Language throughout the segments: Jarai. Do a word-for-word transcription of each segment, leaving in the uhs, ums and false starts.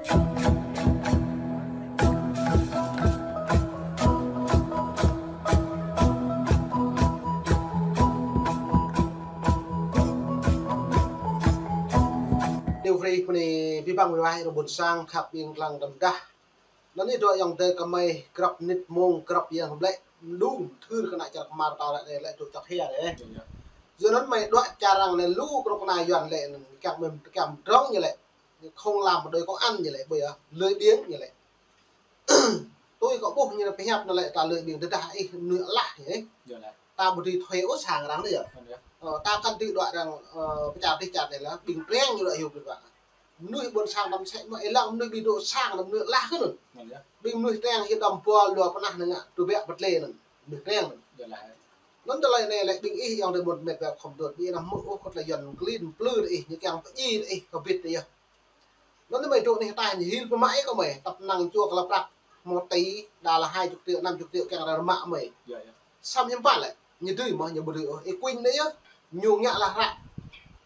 Điều free pơ anai abih bang wai rơbun sang khăp ƀing lăng đơm đah. Anŭn yơh dŏ ayŏng adơi kơmơi grăp mơnit mông grăp yang blĕ đŭm thưr kơ ană čar kơmar ta lĕ lĕ dŏ čŏk hia lĕ. Yơh, yơh. Yua anŭn mơi dŏ čar arăng lĕ lu kơnuk kơna Yuan lĕ anŭn kiăng mơ̆n kiăng mơdrŏng ñu lĕ. Không làm một đôi công ăn ñu lĕ, ƀơi lơi biếng ñu lĕ. Tui kâo ƀuh ñu pơhiăp anŭn lĕ ta lơi biếng tơdah ih mơnuih alah ñu ih. Yơh lĕ. Ta ƀu dưi thuê ôh sang arăng anŭn yơh. Anŭn yơh. Ơ, ta kăn dưi dŏ arăng, ơ, pơčar dih čar anai lĕ, ƀing triang ñu dŏ hyu ƀơi ƀă. Mơnuih ƀôn sang đăm sĕ mơ̆ ih lăng mơnuih ƀing dŏ sang đăm mơnuih alah kơ anŭn. Anŭn yơh. Ƀing mơnuih triang hyu đăm pua lua pơnah anai ngă, tui biă pơtlê anŭn. Mơnuih triang anŭn. Yơh lĕ. Anŭn tơlơi anai lĕ ƀing ih ayŏng adơi mơ̆n met wa khŏm dŏ, ƀing ih anăm hmư̆ ôh kơ tơlơi Yuan klin plư tơ ih, ñu kiăng pơjing tơ ih, kơ bit tơ ih. Anŭn mơi dŏ anai hơtai ñu hil pơmă ih kơ mơi, tăp năng čua kơ la prăk, một tỷ, đa là hai chục triệu, năm chục triệu kiăng arăng rơmă mơi. Yơh, yơh. Samơ̆ hiư̆m pă lĕ, ñu dưi mơ̆, ñu ƀu dưi ôh. Ih kuing anai yơh, ñu ngă lah hră.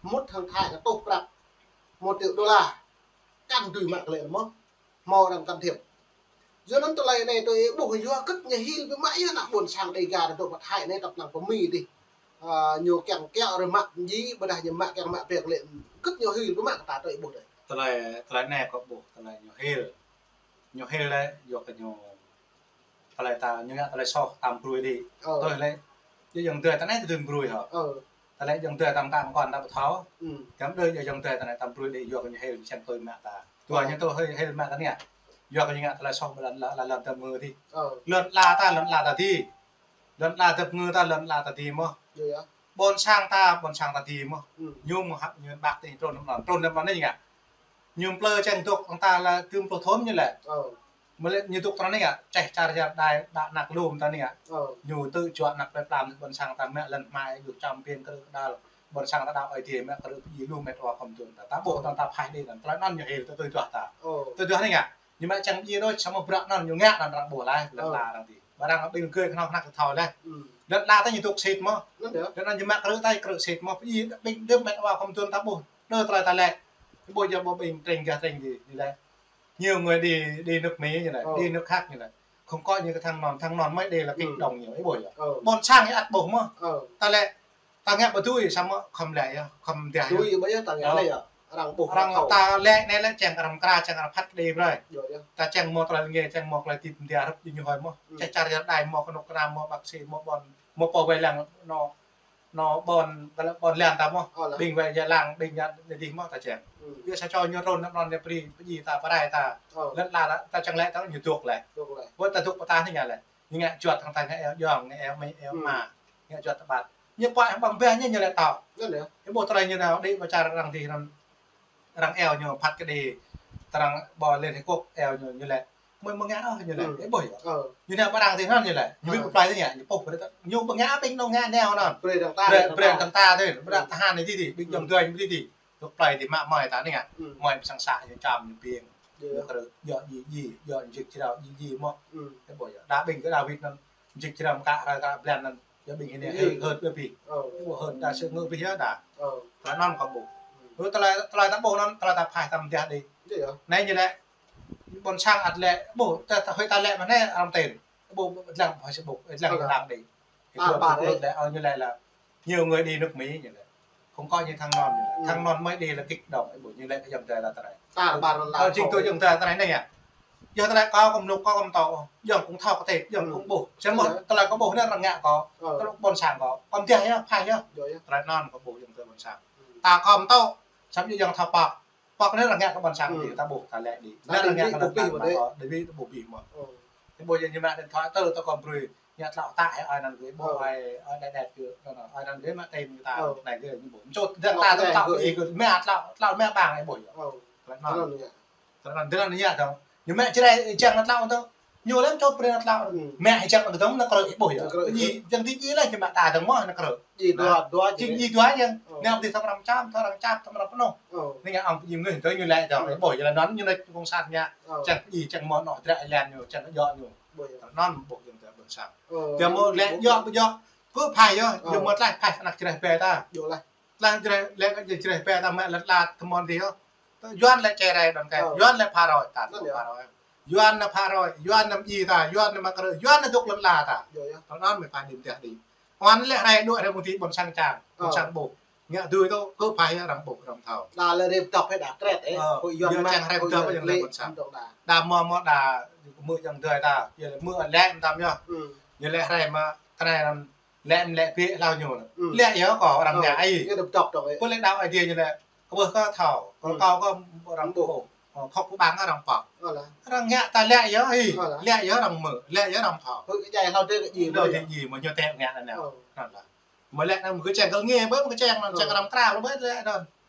Mŭt hăng Thái kơ tuh prăk, một triệu đô la. Kăn dưi mă kơ lĕ mơ̆. Hmâo arăng can thiệp. Yua anŭn tơlơi anai tui ih ƀuh yua hơget ñu hil pơmă yơh ană ƀôn sang Đêga dŏ pơ Thái anai tăp năng pơ Mi dih. Ơ, ñu kiăng kiaŏ rơmă ji, ƀôdah ñu mă kiăng mă pek lĕ hơget ñu hil pơmă kơ ta tui ih ƀuh dih. Tơlơi, tơlơi anai kâo ƀuh, tơlơi ñu hil. Ñu hil lĕ, yua kơ ñu tơlơi ta, ñu ngă tơlơi soh tam brui đĭ. Ơ. Tui lĕ, yua ayŏng adơi ta anai tơdơi brui hŏ. Ơ. Tơlơi ayŏng adơi tam kă mơkŏn ta ƀu thâo. Ừ. Kăm đơi yua ayŏng adơi ta anai tam brui đĭ yua kơ ñu hil čang tui mă ta. Dua ñu tui hil, hil mă ta anai. Yua kơ ñu ngă tơlơi soh ƀơi lŏn, lŏn, lŏn tơm ngư dih. Ơ. Lŏn ala ta, lŏn ala ta dih. Lŏn ala tơm ngư ta, lŏn ala ta dih mơ̆. Yơh, yơh. Ƀôn sang ta, ƀôn sang ta dih mơ̆. Ừ. Ñu mơ̆ hăp ñu ƀă tơ trŭn anŭn, trŭn anŭn anai ngă. Ñu plư čang dŏ hăng ta lĕ tơm plư thôm ñu lĕ. Ơ. Mơ̆ lĕ ñu dŏ tơ anai ngă, čeh čar čar đai, đa anăk lŏm tơ anai ngă. Ơ. Ñu tŭ juă anăk plơi plam ƀôn sang ta mă lŏn hmai, yua čăm pin kơ đal. Ƀôn sang ta đaŏ Ơi Adai mă kơ pơjing lu met wa khŏm dŏ ta. Ta ƀuh ta, ta phaih đĭ anŭn. Tơlơi anŭn ñu hil tơ tui duah ta. Ơ. Tui duah anai ngă. Ñu mă čang pơjing đôč samơ̆ bruă anŭn ñu ngă anŭn arăng ƀuh laih, lŏn ala arăng dih. Ƀă arăng ƀing gơ̆ kơnơ̆ng hnăk thâo laih. Ừ. Lŏn ala ta ñu dŏ sĭt mơ̆. Anŭn yơh. Lŏn anŭn ñu mă kơ ta kơ sĭt mơ̆. Pơjing ƀing đưm met wa khŏm dŏ ta ƀuh. Đơ tơlơi ta lĕ. Ƀuh yơh ƀuh ƀing tring gah tring dih, dih lĕ. Nhiều người đi, đi nước Mỹ ñu lĕ, đi nước khác ñu lĕ. Không có những cái thằng non, thằng non mới đi là kích động nhiều, ih ƀuh yơh. Ơ. Ƀôn sang ñu ăt ƀuh mơ̆. Ơ. Ta lĕ, ta ngă ƀu dưi samơ̆ khŏm lĕ yơh, khŏm dah yơh. Dưi ƀu yơh ta ngă lĕ yơh. Arăng ƀuh arăng thâo. Ta lĕ anai lĕ čang arăng kra, čang arăng phat kơ đĭ brơi. Yơh, yơh. Ta čang mơ̆ tơlơi ngă, čang mơ̆ tơlơi tip dah hrup ñu hơi mơ̆. Ừ. Čeh čar čar đai mơ̆ kơnuk kơna mơ̆ bác sĩ mơ̆ ƀôn, mơ̆ pô wai lăng anŭn. Anŭn ƀôn, ƀôn lan ta mơ̆. Ơ, lan. Ƀing wai lăng, ƀing anŭn dih mơ̆ ta čang. Ừ. Yua sa čô ñu trŭn anŭn ñu pơri, pơjing ta, pơrai ta. Ơ. Lŏn ala ta, ta čang lĕ ta ñu dŏ lĕ. Dŏ lĕ. Wơ̆t ta dŏ pơ ta anai ngă lĕ. Ñu ngă juăt hăng ta ngă eo ayŏng, ngă eo amĭ, eo ama. Ngă juăt tơbat. Ñu pơai hăng ƀăng ƀeh ñu, ñu lĕ tŏ. Anŭn yơh. Ih ƀuh tơlơi ñu nao đĭ pơ čar arăng dih anŭn. Arăng eo ñu phat kơ đĭ. Tơ arăng ƀơi Liên Hiệp Quốc eo ñu, ñu lĕ. Mơi mơ̆ ngă ôh ñu lĕ. Ừ. Ih ƀuh yơh. Ơ. Ñu nao ƀơi arăng dih anŭn ñu lĕ. Ñu ƀu plơi dih ngă, ñu puh brơi ta. Ñu ƀu ngă ƀing anŭn ngă nao anŭn. Brơi arăng ta, brơi, brơi arăng ta dih. Brơi tơhan anai dih dih. Ƀing ayŏng adơi ñu dih dih. Dŏ plơi dih mă mơi ta anai ngă. Ừ. Mơi pơsang sa ñu čăm ñu ƀing. Yơh. Ñu kơ rơ̆, yua ji ji, yua jik jrao ji ji mơ̆. Ừ. Ih ƀuh yơh. Đa ƀing kơ Dawid anŭn. Jik jrao mơ̆ kă rai kơ blan anŭn. Yua ƀing anai hơ̆t, hơ̆t ƀơi pih. Ơ. Ih ƀuh hơ̆t đa sơ̆ ngă ƀơi yơh đa. Ơ. Tơlơi anŭn kâo ƀuh. Ừ. Ơ, tơlơi, tơlơi ta ƀuh anŭn, tơlơi ta phaih ta mơdah đĭ. Yơh, yơh. Anai ñu lĕ, ƀôn sang ăt lĕ, ƀuh, ta, ta hơi ta lĕ mơ̆ anai, arăng ten. Ƀuh, ƀuh, lăng phaih sa ƀuh, lăng, ơ, lăng đĭ. Tar ƀar lĕ, ơ, ñu lĕ là nhiều người đi nước Mỹ ñu lĕ. Không có những thằng non ñu lĕ. Ừ. Thằng non mới đi là kích động, ih ƀuh ñu lĕ kơ ayŏng adơi ta tơlơi. Tar ƀar lăng. Ơ, chính tui ayŏng adơi ta tơlơi anai yơh. Yua tơlơi kâo kơnuk kâo kơnuk tŏ, ayŏng kơnuk thâo kơ tĕp, ayŏng kơnuk ƀuh. Samơ̆ tơlơi kâo ƀuh anai arăng ngă kâo. Ơ. Tơlơi ƀôn sang kâo. Kâo mơdah yơh, phaih yơh. Yơh, yơh. Tơlơi anŭn kâo ƀuh ayŏng adơi ƀôn sang. Ừ. Ta kơnuk tŏ, samơ̆ ayŏng thâo păk. Păk anai arăng ngă kơ ƀôn sang dih, ta ƀuh, ta lĕ dih. Anai arăng ngă kơ ƀôn sang ta ƀuh, đĭ ƀuh ƀuh mơ̆. Ơ. Ih ƀuh yơh ñu mă điện thoại tơ, tơ kâo brơi. Ngă tlao ta ai anăn gơ̆ ƀuh ai, ai đet đet gơ̆, anăn gơ̆ mă tem ta, anai gơ̆ ñu ƀuh. Mčô dơ̆ng ta tơ̆ng tlao ih gơ̆ mă tlao, tlao mă ƀang ai ƀuh yơh. Tơlơi anŭn. Tơlơi anŭn dơ̆ng anŭn yơh dơ̆ng. Ñu mă čơrai čang tlao dơ̆ng. Ñu lăm čô brơi tlao. Mă čang dơ̆ng nao krư̆ ih ƀuh yơh. Ñu dơ̆ng ti ji lĕ ñu mă ta dơ̆ng mơ̆ nao krư̆. Ji dua, dua ji. Ji dua yơh. Nao ti tơ̆ng răm čam, tơ̆ng răm čam, tơ̆ng răm pơnŭh. Anai ngă ong ji ngưh dơ̆ng ñu lĕ dơ̆ng ih ƀuh yơh anŭn ñu nao kông sat ngă. Čang ji čang mơ̆ nao dră lan ñu, čang yơh ñu. Tơlơi anŭn ƀuh ayŏng adơi ƀôn sang. Ơ, yơh mơ̆ lĕ yơh ƀu yơh. Kơ phaih yơh, yơh mơ̆ tlaih phaih anăk čơreh ƀe ta. Yơh lah. Tlaih čơreh, lĕ čơreh ƀe ta mă lĕ tla tơmon dih yơh. Yuan lĕ čơrai đơ̆ng kơ. Ơ. Yuan lĕ phara ta. Anŭn yơh. Phara. Yuan anŭn phara, Yuan anŭn mơñi ta, Yuan anŭn mơkrơ, Yuan anŭn dŏ lŏn ala ta. Yơh, yơh. Tơl anŭn mơ̆ pha đĭ mơtiah đĭ. Anŭn lĕ rai đuaĭ rai mơ̆ng ti ƀôn sang čang, ƀôn sang ƀuh. Ngă dưi tŏ, kơ pha arăng ƀuh, arăng thâo. Đa lĕ rai pơdŏp hĕ đa kret, ê. Ơ, ƀu Yuan yơh mă, čang rai ƀu pơdŏp Yuan lĕ, ƀôn sang. Đa mơ̆ mơ̆ đa mơ̆ yang dơi ta, yơh lĕ mơ̆ lĕ mơtam yơh. Yơh lĕ rai mă, tơnai anŭn lĕ mơ̆ lĕ bĕ hlâo ñu. Lĕ yơh kơ arăng ngă ai. Yơh đa pơdŏp tŏ, ê. Ƀu lĕ đa ai dia ñu lĕ. Kơ ƀuh kơ thâo, kơ kâo kơ arăng ƀuh. Ơ, khŏk kơ ƀang arăng pŏk. Ơ lah. Arăng ngă ta lĕ yơh, ih. Ơ lah. Lĕ yơh arăng mơ̆, lĕ yơh arăng thâo. Ơ, kơ jai hlâo dê kơ ji. Hlâo dê kơ ji, mơ̆ ñu tĕ ngă anŭn. Ơ. Anŭn lah. Mơ̆ lĕ anŭn mơ̆ kơ čang kơ ngă, ƀơi mơ̆ kơ čang anŭn, čang arăng krao, ƀơi lĕ anŭn.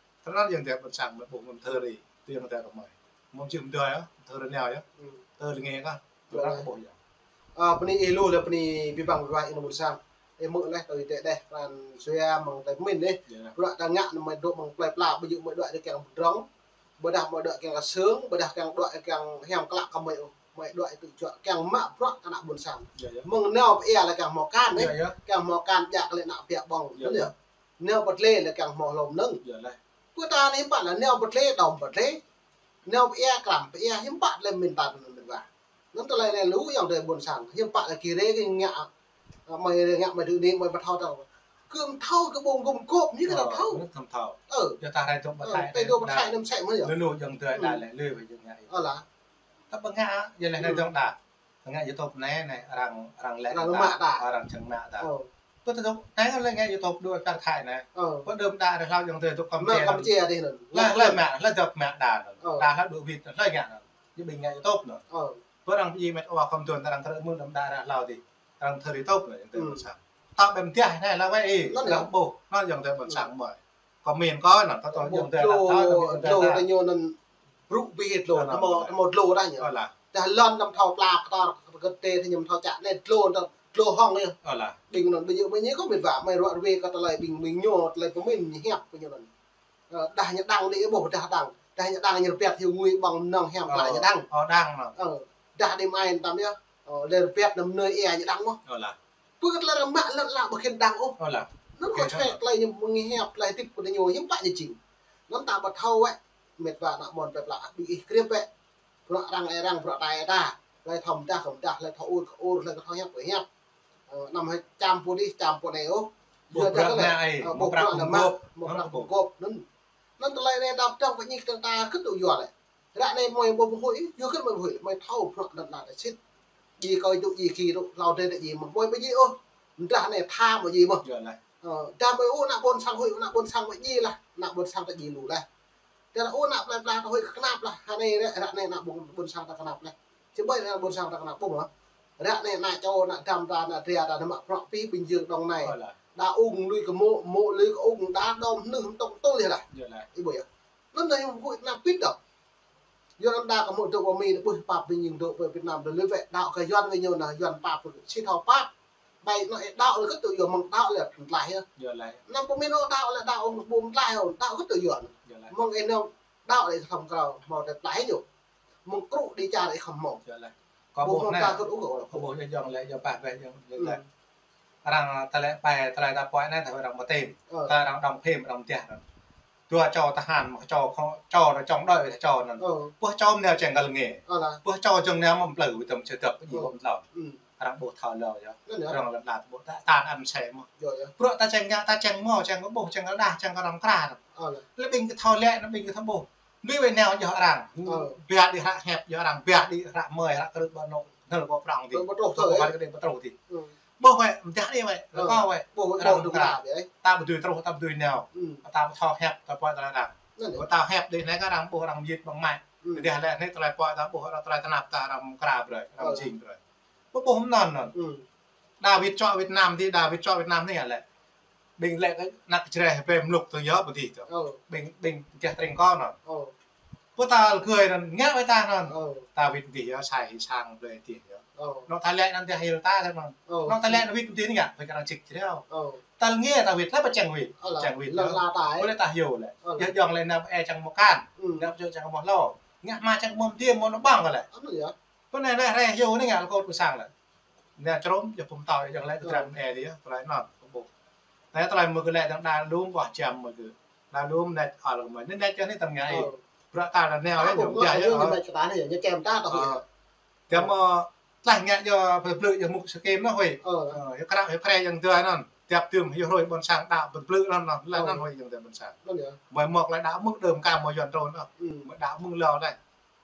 Tơl anŭn yang tĕ ƀôn sang mơ̆ ƀuh mơ̆ thơ ri, tui yang tĕ kơ mơi. Mơ̆ či mơ̆ dơi yơh, thơ ri nao yơh. Thơ ri ngă kơ. Tơl anŭn kơ ƀuh yơh. Ơ, bơni ih lu lĕ bơni abih bang abih bang ih anŭn ƀôn sang. Ih mơ̆ lĕ tui tĕ đeh pran jua mơ̆ng tơlơi pơmĭn ih. Yơh. Bruă ta ngă anŭn mơ̆ dŏ mơ̆ng plơi pla, ƀu djơ̆ mơ̆ đuaĭ rai kiăng pơdrŏng. Ƀôdah mơ̆ đuaĭ kiăng kơ sương, ƀôdah kiăng đuaĭ kiăng hiam klă kơ mơi ôh. Mơi đuaĭ tŭ juă kiăng mă bruă kơ ană ƀôn sang. Yơh, yơh. Mơ̆ng nao pơ ia lĕ kiăng hmâo akan, ê. Yơh, yơh. Kiăng hmâo akan djă kơ lĕ ană biă ƀơ̆ng. Yơh, yơh. Nao pơ tơlơi lĕ kiăng hmâo hlô mơnơ̆ng. Yơh lah. Pơ ta anai hiư̆m pă lĕ nao pơ tơlơi đom pơ tơlơi. Nao pơ ia kram pơ ia hiư̆m pă lĕ mơ̆n ta anŭn mơ̆n wa. Anŭn tơlơi lĕ lu yang tơi ƀôn sang. Hiư̆m pă lĕ kơ rai kơ ngă, ơ, mơi rai ngă mơi tŭ ni mơi pơthâo thâo. Kơ mơ̆ thâo kơ ƀơ̆ng gum gôp ñu kơ ta thâo. Ơ, ñu thâo. Ơ. Yơh ta rai dŏ pơthâo. Ơ, tơi dŏ pơthâo anŭn mơsĕ mơ̆n yơh. Lu lu yang tơi đa lĕ lu wa yang ngă. Ơ lah. Ta ƀu ngă, yơh lĕ anai dŏ đa. Ngă YouTube anai, anai arăng, arăng lĕ arăng ta, mă ta. Arăng čang mă ta. Ơ. Pơ tơdŏ, anai kơ lĕ ngă YouTube đuaĭ kar thai anai. Ơ. Pơ đơ̆m đa rai hlâo yang tơi dŏ Kampuchia. Mă Kampuchia dih anŭn. Lah, lah mă, lah dŏ mă đa anŭn. Ơ. Đa lah đuaĭ wĭt, lah ngă anŭn. Ñu ƀing ngă YouTube anŭn. Ơ. Pơ arăng ƀu djơ̆ mă ôh kơ mơ̆ tuan arăng kơ mơ̆ đơ̆m đa rai hlâo dih. Arăng thơ ri YouTube anŭn yang tơi ƀôn sang. Ta ƀem tiah anai lah wai ih. Anŭn yơh. Arăng ƀuh, anŭn yang tơi ƀôn sang mơi. Kơ mĭn kơ anŭn, ta tơ yang tơi đa, ta tơ yang tơi đa. Dlô ta ñu anŭn brŭ bĭ dlô, ta mơ̆, ta mơ̆ dlô đa ñu. Ơ lah. Dah lŏn anăm thâo pla kơtor kơtê ta ñu thâo čă anai dlô ta, dlô hŏng ñu. Ơ lah. Ƀing anŭn ƀu djơ̆ mơi ñu kơ mĭn wa, mơi ruă ruê kơ tơlơi ƀing, ƀing ñu, tơlơi pơmĭn ñu hiăp kơ ñu anŭn. Ơ, dah ñu đang đĭ ƀuh, dah đang. Dah ñu đang ñu rơpiăt hyu ngui ƀơ̆ng mơnơ̆ng hiam klă ñu đang. Ơ, đang anŭn. Ơ, dah đĭ mơai tam yơh. Ơ, lĕ rơpiăt anŭn mơnơi ia ñu đang mơ̆. Ơ lah. Pơ kơ tơlơi arăng mă lŏn ala ƀu khĭn đang ôh. Ơ lah. Anŭn kơ čuĕ tơlơi ñu mơ̆ng hiăp tơlơi hơdip kơ ñu hiư̆m pă ñu jing. Anŭn ta ƀu thâo wơ̆t. Mĕt wa ană mơ̆n pĕ pla ƀing ih krip wơ̆t. Bruă arăng ơi arăng, bruă ta ơi ta. Hlơi thâo mơdah kơ mơdah, hlơi thâo ur kơ ur, hlơi thâo hiăp kơ hiăp. Ơ, anăm hơčăm pô dih, čăm pô anai ôh. Ƀuh bruă anŭn mă, ơ, ƀuh bruă anŭn mă, ƀuh bruă pơgop. Anŭn. Anŭn tơlơi anai ta pơdŏng pơñik tơ̆ng ta kơtŭ yua lĕ. Ră anai mơi ƀu pơhuĭ, yua kơ mơi pơhuĭ, mơi thâo bruă anŭn anai sĭt. Ji kơ dŏ ji ki dŏ, hlâo dêh dŏ ji mơ̆. Mơi ƀu ji ôh. Mơdah anai tha mơi ji mơ̆. Yơh lah. Ơ, dah mơi ôh ană ƀôn sang huĭ, ană ƀôn sang mơi ji lah. Ană ƀôn sang ta ji lu lah. Dah ôh ană plơi pla ta huĭ kơnap lah. Hơnai ră, ră anai ană ƀôn, ƀôn sang ta kơnap lah. Či ƀai ană ƀôn sang ta kơnap ƀu mơ̆. Ră anai ană čô, ană dăm ta, ană dra ta, ană mă prŏng pih ƀing jơ̆ng đŏng anai. Ơ lah. Đa ung lui kơ mô̆, mô̆ lui kơ ung, đa đom hơnưh hơtŏk tơl yơh lah. Yơh lah. Ih ƀuh yơh. Anŭn anai huĭ kơnap pĭt đŏng. Yuan anŭn đa kơ mô̆ dŏ pơ Mi đa ƀuh pap ƀing jing dŏ pơ Việt Nam đa lui wơ̆t đaŏ kơ Yuan kơ ñu anŭn Yuan pap, sĭt thâo pap. Ƀai anŭn ih đaŏ lĕ kơtŭ yua mơ̆ng đaŏ lĕ pơtlaih yơh. Yơh lĕ. Anăm pơmĭn ôh đaŏ lĕ đaŏ ƀu pơtlaih ôh, đaŏ kơtŭ yua anŭn. Yơh lĕ. Mơ̆ng ih anŭn đaŏ lĕ khŏm krao hmâo tơlơi pơtlaih ñu. Mơ̆ng krŭ đĭ čar ih khŏm hmâo. Yơh lĕ. Kâo ƀuh mơ̆ng ta kơ ôh kâo ƀuh yơh jŏng lĕ yơh pah weh yơh lĕ. Arăng tơlơi ƀai tơlơi ta pơhiăp anai ta arăng mơtĭm. Ơ. Ta arăng đŏng phim arăng mơtiah anŭn. Dua čô tơhan, mơ̆ čô kơ, čô anŭn čŏng đơi wơ̆t čô anŭn. Ơ. Ƀuh čô mơnao čang găl ngê. Ơ lah. Ƀuh čô jơ̆ng nao mă plư wơ̆t tơm čơdơ̆k ji ƀơ̆m tlŏn. Arăng ƀuh thâo lơ yơh. Anŭn yơh. Arăng lăp lăp ƀuh ta, ta ăn mơsĕ mơ̆. Yơh, yơh. Bruă ta čang ngă, ta čang mơ̆, čang kơ ƀuh, čang kơ đah, čang kơ arăng kra. Ơ lah. Lĕ ƀing kơ thâo lĕ, lĕ ƀing kơ thâo ƀuh. Lui wơ̆t nao yơh arăng. Ơ. Biă đĭ hră hiăp yơh arăng, biă đĭ hră mơi, hră krư̆ ƀă anŏ. Hnơ̆l ƀă prŏng dih. Ƀă truh thơ, ƀă ih. Ƀă truh dih. Ƀuh wơ̆t, mơdah đĭ wơ̆t. Ơ. Rơkâo wơ̆t. Ƀuh wơ̆t, arăng ƀuh kra ƀĕ. Ta ƀu dưi truh, ta ƀu dưi nao. Ta ƀu thâo hiăp, ta pơhiăp tơlơi arăng. Anŭn yơh. Ta hiăp đĭ anai kơ arăng ƀuh arăng mơyit ƀơ̆ng mă. Đĭ lĕ anai tơlơi pơhiăp ta ƀuh arăng tơlơi tơnap ta arăng kra brơi, arăng jing brơi. Ƀu ƀuh mơnơ̆ng anŭn. Đa wĭt čŏ Việt Nam dih, đa wĭt čŏ Việt Nam anai lĕ. Ƀing lĕ kơ ană Jrai hơbĕ mlŭk tơ yơh pơ dih tơ. Ƀing, ƀing gah tring kơ anŭn. Pơ ta lơgơi anŭn, ngă wơ̆t ta anŭn. Ta wĭt dih yơh, sai hĭ sang blơi dih yơh. Anŏ ta lĕ anŭn dih hil ta anŭn. Anŏ ta lĕ anŭn wĭt dih anai ngă, wơ̆t kơ arăng čik čreo. Ta lơnge ta wĭt, lĕ pơčeng wĭt. Čeng wĭt yơh. Pơ lĕ ta hyu lĕ. Yơh jŏng lĕ nao ƀu ê čang mơ̆ kan. Nao ƀu čang mơ̆ hlô. Ngă mă čang mơ̆ dih mơ̆ nao ƀơ̆ng kơ lĕ. Pơ anai lĕ rai hyu anai ngă lơkôt pơ sang lĕ. Anai črôm, yơh pơm tao, yơh lĕ tơdrăm ê dih yơh, tơlơi anŭn, kơ ƀuh. Anai tơlơi mơ̆ kơ lĕ dang đa lŭm, ƀuh jăm mơ̆ kơ. Đa lŭm anai ôl kơ mơi. Anai anai čang anai tơm ngă ih. Bruă ta anai nao yơh, ñu pơhiăp yơh. Ñu mă čơta anai yơh, ñu čem ta tŏh yơh. Tơdah mơ̆ tlaih ngă yơh pơblư̆ yơh mŭk sơkêm anŭn huĭ. Ơ, yơh krao, yơh krao yang dua anŭn. Tơdah tơm yơh hrơi ƀôn sang đaŏ pơblư̆ anŭn, anŭn, laih anŭn huĭ yang dua ƀôn sang. Anŭn yơh. Mơ̆ mơ̆ tơlơi đaŏ mơ̆ng đưm ka mơ̆ Yuan trŭn anŭn. Mơ̆ đaŏ mơ̆ng hlâo anai.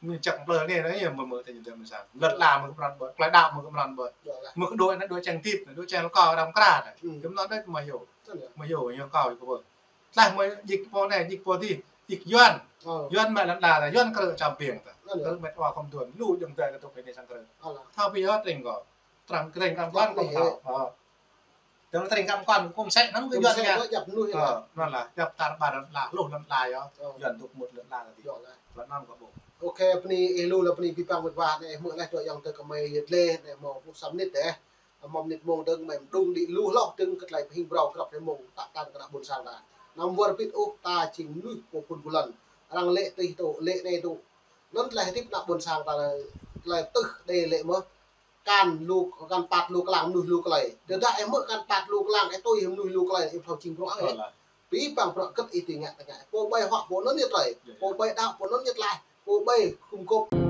Mơ̆ čang plơi anai, anai yơh mơ̆ mơ̆ tơdah ƀôn sang. Lŏn la mơ̆ kơ pran ƀơi, tơlơi đaŏ mơ̆ kơ pran ƀơi. Mơ̆ kơ đuaĭ anai, đuaĭ čang tip anai, đuaĭ čang lŏ kâo đam kra anai. Tơm anŭn anai mơ̆ yơh. Mơ̆ yơh, yơh kâo yơh kơ ƀơi. Tlaih mơ̆ djik pô anai, djik pô adih, djik Yuan. Ơ. Yuan mă lŏn la, Yuan krư̆ čăm piêng ta. Anŭn yơh. Krư̆ met wa khŏm tuan, lu jơ̆ng dai kơ tŭk anai sang krư̆. Alah. Thâo pioh tring kâo. Trang tring kăm kơnong kâo thâo. Ơ. Tơdah tring kăm kơnong kâo sĕ anŭn kơ Yuan ngă. Djăp mơnuih yơh. Ơ, anŭn lah, djăp tar ƀar lŏn la, hluh lŏn la yơh. Ơ. Yuan tŭk mŭt lŏn la tơdơi. Yơh lah. Lŏn anŭn kâo ƀuh. Ôkê, bơni ih lu lah bơni abih bang met wa anai, hmư̆ laih dua yang tơ kơmơi yơh dleh anai mơ̆ pluh sa mơnit dêh. Mơ̆ mơnit mông dơ̆ng mơ̆ mơđung đĭ lu hloh dơ̆ng kơ tơlơi pơhing phrâo krăp anai mơ̆ng ta tan kơ ană ƀôn sang ta. Anăm wơr bĭt ôh ta jing mơnuih pô phŭn pô lŏn. Arăng lĕ tih tŭ, lĕ anai tŭ. Anŭn tơlơi hơdip ană ƀôn sang ta, tơlơi tưh đe lĕ mơ̆. Kan lu, kan pat lu klang mơnuih lu tơlơi. Tơdah ih hmư̆ kan pat lu klang, ih tui hĭ mơnuih lu tơlơi, ih thâo jing bruă ih. Alah. Abih bang bruă hơget ih dưi ngă tơngan. Pô ƀai huă pô anŭn yơh tơlơi. Yơh, yơh. Pô ƀai đaŏ pô anŭn yơh tlaih. Pô ƀai khum kôp.